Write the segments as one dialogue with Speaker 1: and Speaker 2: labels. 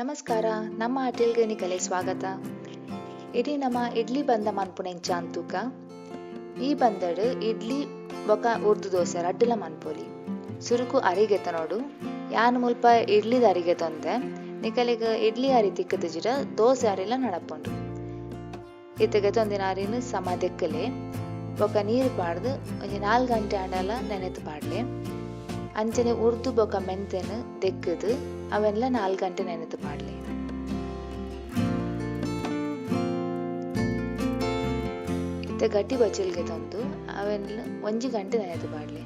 Speaker 1: ನಮಸ್ಕಾರ, ನಮ್ಮ ಅಟಿಲ್ಗೆ ನಿಕಲೆ ಸ್ವಾಗತ. ಇಡೀ ನಮ್ಮ ಇಡ್ಲಿ ಬಂದ ಮನ್ಪುನ ಎಂಚ ಅಂತೂಕ. ಈ ಬಂದಡು ಇಡ್ಲಿ ಬೊಕ ಉರ್ದು ದೋಸೆ ರಡ್ಡುಲ ಮನ್ಪೊಲಿ. ಸುರುಕು ಅರಿಗೆ ನೋಡು, ಯಾನ್ ಮುಲ್ಪ ಇಡ್ಲಿದ ಅರಿಗೆ ತೊಂದೆ. ನಿಕಲೆಗ್ ಇಡ್ಲಿ ಅರಿ ತಿಕ್ಕದಿಜಿಡ ದೋಸೆ ಅರಿಲ ನಡಪುಂಡು. ಇತ್ತೆ ಗೆತೊಂದಿನ ಅರಿನ್ ಸಮ ದೆಕ್ಕಲೆ ಬೊಕ ನೀರು ಪಾಡ್ದು ಒಂಜಿ 4 ಗಂಟೆ ಆಂಡಲ ನೆನೆತ್ ಪಾಡ್ಲೆ. ಅಂಚನೆ ಉರ್ದು ಬೊಕ ಮೆಂತೆನ್ ದೆಕ್ಕದು ಅವೆನ್ಲ 4 ಗಂಟೆ ನೆನೆತ್ ಪಾಡ್ಲೆ. ಇತ್ತೆ ಗಟ್ಟಿ ಬಚ್ಚಲ್ಗೆ ತಂದು ಅವೆನ್ಲ 1 ಗಂಟೆ ನೆನೆತ್ ಪಾಡ್ಲೆ.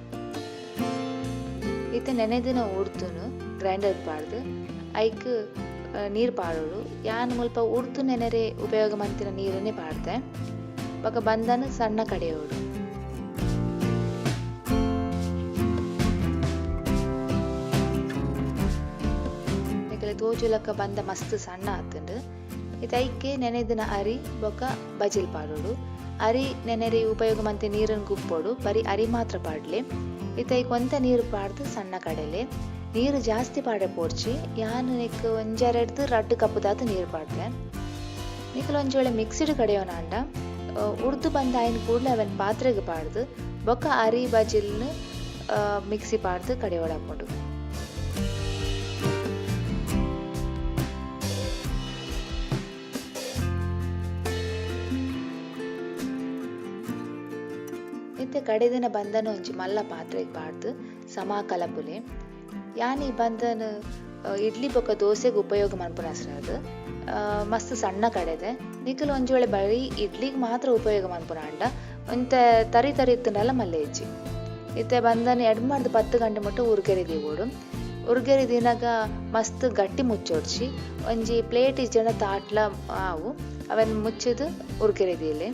Speaker 1: ಇತ್ತೆ ನೆನೆದಿನ ಉರ್ದುನು ಗ್ರೈಂಡರ್ ಪಾಡ್ದು ಐಕ್ ನೀರು ಪಾಡೋಡು. ಯಾನ್ ಮುಲ್ಪ ಉರ್ದು ನೆನೆರೆ ಉಪಯೋಗ ಮಂತಿನ ನೀರನ್ನೇ ಪಾಡ್ದೆ. ಬೊಕ ಬಂದನು ಸಣ್ಣ ಕಡೆಯೋಡು. ತೋಜುಲಕ್ಕ ಬಂದ ಮಸ್ತ್ ಸಣ್ಣ ಆತುಂಡು. ಇತ್ತೆ ಐಕೆ ನೆನೆದಿನ ಅರಿ ಬೊಕ ಬಜಿಲ್ ಪಾಡೋಡು. ಅರಿ ನೆನೆರೆ ಉಪಯೋಗ ಮಂತಿ ನೀರನ್ನು ಗುಪ್ಪೋಡು, ಬರಿ ಅರಿ ಮಾತ್ರ ಪಾಡ್ಲೆ. ಇತ್ತೆ ಐಕ್ ಒಂತೆ ನೀರು ಪಾಡ್ದು ಸಣ್ಣ ಕಡೆಲೆ. ನೀರು ಜಾಸ್ತಿ ಪಾಡೆ ಪೋಡ್ಚಿ, ಯಾನ್ ನೆಕ್ ಒಂಜೆರಡ್ದು 2 ಕಪ್ ದಾತ್ ನೀರು ಪಾಡ್ದೆ. ನಿಕುಲು ಒಂಜಿ ವೇಳೆ ಮಿಕ್ಸಿಡ್ ಕಡೆಯೋನಾಂಡ ಉರ್ದು ಬಂದ ಆಯಿನ ಕೂಡ್ಲೆ ಅವೆನ್ ಪಾತ್ರೆಗ್ ಪಾಡ್ದು ಬೊಕ ಅರಿ ಬಜಿಲ್ನ್ ಮಿಕ್ಸಿ ಪಾಡ್ದು ಕಡೆಯೋಡಾಪುಂಡು. ಇತ್ತೆ ಕಡೆದಿನ ಬಂದನ ಒಂಜಿ ಮಲ್ಲ ಪಾತ್ರೆಗ್ ಪಾಡ್ದು ಸಮ ಕಲಪುಲೆ. ಯಾನ್ ಈ ಬಂದನ ಇಡ್ಲಿ ಬೊಕ ದೋಸೆಗ್ ಉಪಯೋಗ ಮನ್ಪುನ ಅಸ್ರಾದ್ ಮಸ್ತ್ ಸಣ್ಣ ಕಡೆದೆ. ನಿಕುಲು ಒಂಜಿ ವೇಳೆ ಬರೀ ಇಡ್ಲಿಗ್ ಮಾತ್ರ ಉಪಯೋಗ ಮನ್ಪುನ ಆಂಡ ಒಂತೆ ತರಿ ತರಿ ಇತ್ತುಂಡಲ ಮಲ್ಲೆ ಇಜ್ಜಿ. ಇತ್ತೆ ಬಂದನ ಎಡ್ ಮಾಡ್ದು 10 ಗಂಟೆ ಮುಟ್ಟ ಉರ್ಗೆರೆ ದೀವೊಡು. ಉರ್ಗೆರೆ ದೀನಗ ಮಸ್ತ್ ಗಟ್ಟಿ ಮುಚ್ಚೊಡ್ಚಿ, ಒಂಜಿ ಪ್ಲೇಟ್ ಇಜ್ಜಂಡ ತಾಟ್ಲ ಆವು ಅವೆನ್ ಮುಚ್ಚಿದ್ ಉರ್ಗೆರೆ ದೀಲೆ.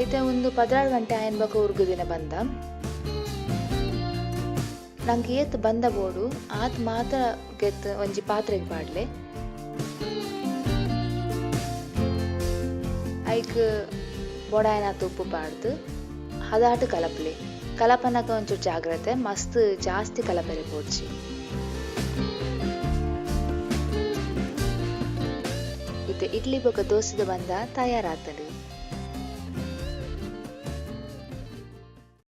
Speaker 1: ಇತ್ತೆ ಒಂದು 16 ಗಂಟೆ ಆಯಿನ ಬೊಕ ಉರ್ಗುದಿನ ಬಂದ. ನಂಗೆ ಏತ್ ಬಂದ ಬೋಡು ಆತ್ ಮಾತ್ರ ಗೆತ್ ಒಂಜಿ ಪಾತ್ರೆಗ್ ಪಾಡ್ಲೆ. ಐಕ್ ಬೊಡಾಯಿನಾತ್ ಉಪ್ಪು ಪಾಡ್ದು ಹದಾಟ್ ಕಲಪ್ಲೆ. ಕಲಪನಗ ಒಂಚೂರು ಜಾಗ್ರತೆ, ಮಸ್ತ್ ಜಾಸ್ತಿ ಕಲಪೆರೆ ಪೋಡ್ಚಿ. ಇತ್ತೆ ಇಡ್ಲಿ ಬೊಕ ದೋಸೆದ ಬಂದ ತಯಾರಾತಂಡು.